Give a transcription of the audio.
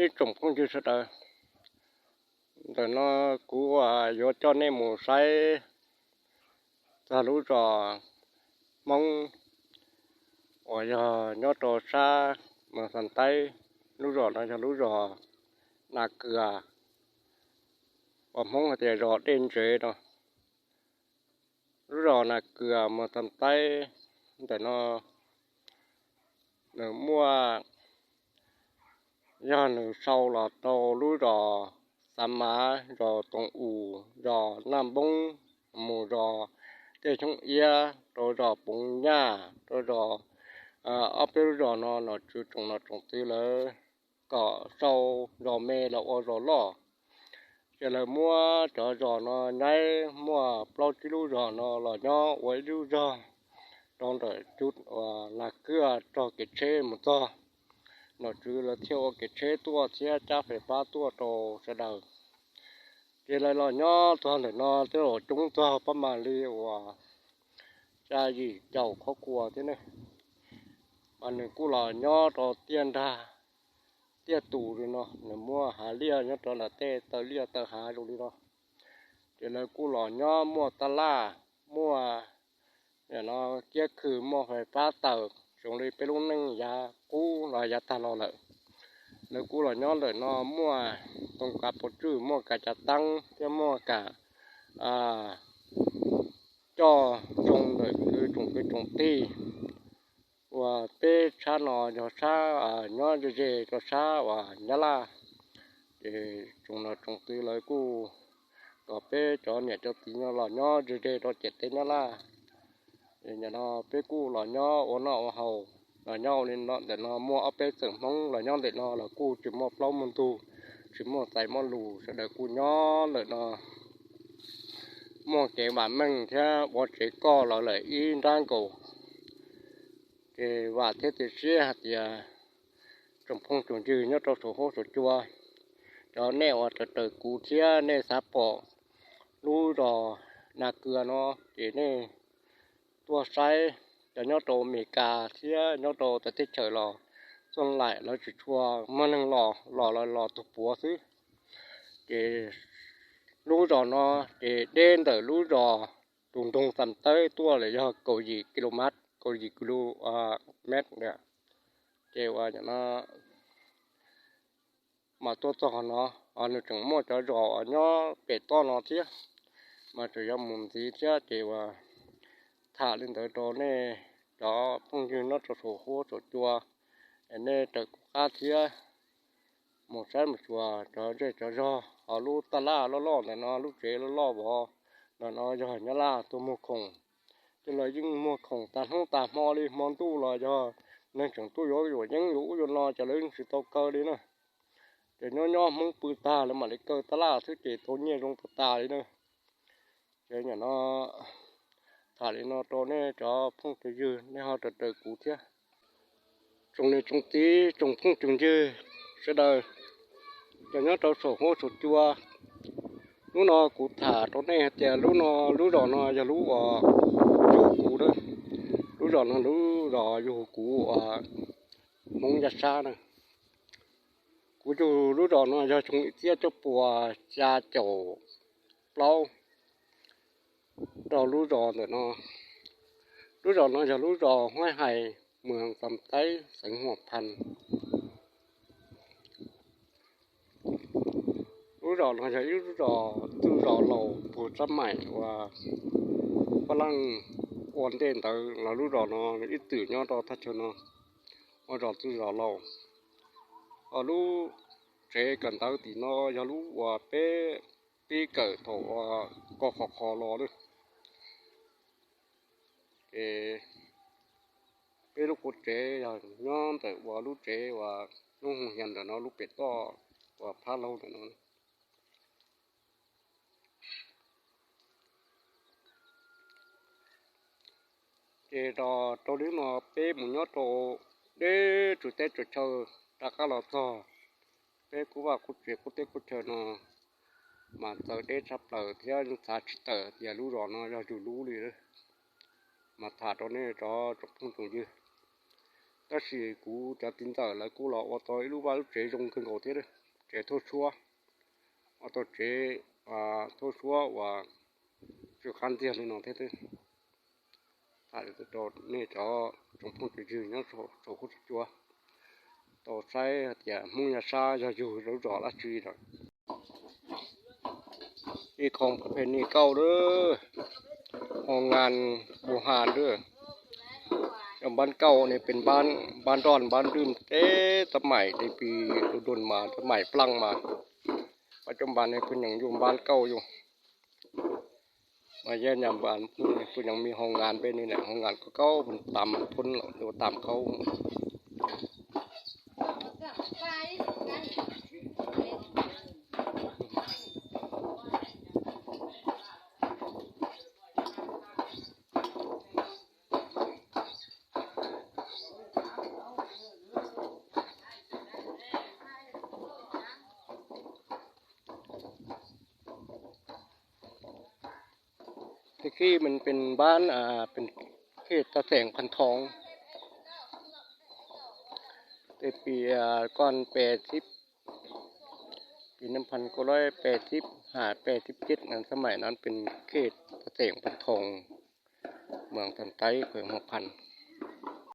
Ib tsoom phooj ywg sawv daws, ntawm no kuv yuav coj nej mus saib txog lub zos Hmoob uas yog nyob rau sab Moos Xam Taib. Lub zos no yog lub zos Nas Kws, uas Hmoob hais tias zos Dej Ntsev no. Lub zos Nas Kws, Moos Xam Taib ntawm no nws muaj, yog nws sau los rau lub zos Xav Mav, zos Toom Us, zos Naj Npoob, mus zos Tiaj Xyoob Iab, rau zos Poov Nyaj, rau zos, ob peb lub zos no nom tswv tsoom nom tsoom txwv lawv kom sau zos me los ua zos loj. Ces lawv muab cov zos no nyaib, muaj plaub tsib lub zos no los nyob ua ib lub zog rau ntawm cub uas Nas Kws, rog kev tsheb mus txog. Nom tswv lawv thiaj ua kev tsheb tuaj thiab cab fais fab tuaj rau sawv daws. Ces lawv los nyob txog ntawm no twb los coob txog pab mam li uas xya yim caum qhov kuas thiab ne. Mas nws kuj los nyob rau tiaj nrag, tiaj tus li no, nws muaj hav liaj nyob rau nram tej taw liaj taw hav zoo li no. Ces lawv kuj los nyob muaj tab laj, muaj kiab khw, muaj fais fab taws zoo li peb lub neej yav qub los yav tag los lawm. Lawv kuj los nyob ntawm no muaj too kav pov tswj, muaj kav cav teeb thiab muaj kav coj zoo ntawm kwv tsoom kwv tsoom tij uas peb tshab no yog tshab nyob ze ze rau sab uas Nyab Laj. Ces tsoom nom tsoom txwv lawv kuj kom peb cov niam cov txiv no los nyob ze ze rau ciam teb Nyab Laj. Nim no peb kuj los nyob ua noj ua haus, los nyob ua li no, ntawm no muaj ob peb xeem Hmoob los nyob ntawm no los kuj tsis muaj plaub muaj ntug, tsis muaj txais muaj lus, sawv daws kuj nyob lawm no muaj kev vam meej thiab ua tsev koj los lawm ib nrab nkaus. Ces vam thiab cia siab hais tias tsoom phooj tsoom ywg nyob rau saum huab saum cua, cov nej uas raws raws kuv thiab nej xav pom lub zos Nas Kws no, ces nej tuaj saib. Cov nyob rau Amelikas thiab nyob rau txawv teb chaws los txoj laim lawv tsis tshua muaj neeg los, los los los tus puav xwb. Ces lub zos no ces deb ntawm lub zos tus nroog Xam Tawb tuaj lawm yog kaum yim kis lus mev, kaum yim kis lus mev. Ces ua no mas tuaj txog no, nws tseem muaj cov zos nyob pem toj no thiab, mas tseem yuav mus ntxiv thiab. Ces ua tham li ntawd rau nej cov phooj ywg nyob rau saum huab saum cua, es nej raws kuv qab thiab mus saib mus xyuas cov zej cov zog. Ho lub taj laj loj loj ntawm no, lub tsev loj loj vov ntawm no yog Nyab Laj tuaj muag khoom. Ces lawv yeej muag khoom tas hnub tas hmo li, hmo ntuj los yog neeg tseem tuaj yuav yuam yeeb yuav ub yuav no ces lawv yeej tsis tau kaw li na. Ces nyob nyob Hmoob pw tag lawv mam li kaw taj laj xwb ces tau nyiaj zoo tas tas li na. Ces nim no tham li no rau nej cov phooj cov ywg, nej ho raws raws kuv thiab. Tsoom niam tsoom txiv tsoom phooj tsoom ywg sawv daws, cov nyob rau saum huab saum cua, lub no kuv tham rau nej hais tias lub no, lub zos no yog lub uas yug kuv na. Lub zos no lub zos yug kuv uas Hmoob Yaj Sab na. Kuv yug lub zos no yog xyoo ib txhiab cuaj puas xya caum plaub rau lub zos ntawm no. Lub zos no yog lub zos Huaib Hais, mwm Xam Taib, xeev Huam Phas. Lub zos no yog ib lub zos txwj zos laus puag tsab maim uas Fab Laj ua ntej ntawd los lub zos no ib txwm nyob rau thaj chaw no ua zos txwj zos laus. Ho lub tsev kawm ntawv tim no yog lub uas peb pib kawm thaum uas ko qhov qhov los lawm. Ces peb lub qub tsev yog nyob ntawm uas lub tsev uas lub hu hias ntawm no lub pem toj uas phab laug ntawm no. Ces rau li no peb mus nyob rau deb tsum teb tsum chaw rov qab los txog peb kuj vaj kuj tsev kuj teb kuj chaw no mas txawv deb tshaj plaws thiab yeej xav tsis tawm tias lub zos no yog yus lub li. Mas tham rau nej cov tsoom phooj tsoom ywg, Tab sis kuv cov txiv ntxawm lawv kuj los ua tau ib lub vaj lub tsev zoo kawg nkaus thiab, tsev thauj suab, ua tau tsev thauj suab uas tsw qab ntxiag li no thiab xwb. Tham rau nej cov tsoom phooj ywg nyob saum huab saum cua tau saib hais tias Hmoob Nyob Sab yog yug zov zos dab tsi lawm. Ib qho phe ni kauj lawm, ho ngas bu ha lawm. Cov npab kauj ne pes npab nroj npab dwj teb tab maim te pis du dun mas tab maim plaaj mas, pab cov npab ne kuj nyeem yuj npab kauj yuj. Mas yog nyam npab kuj nyeem me ho ngas npe ni lawm, ho ngas kauj kauj pes tam thoob lawm yuj tam kauj. Tes kij mas pes npab, pes khej tav xeem Phan Thoo. Tes pis koj pes xib, pis nab Phan Kau Loj pes xib ha pes xib ceb, tab maim no pes khej tav xeem Phan Thoo, moos Thav Taib, khuees Huam Phan.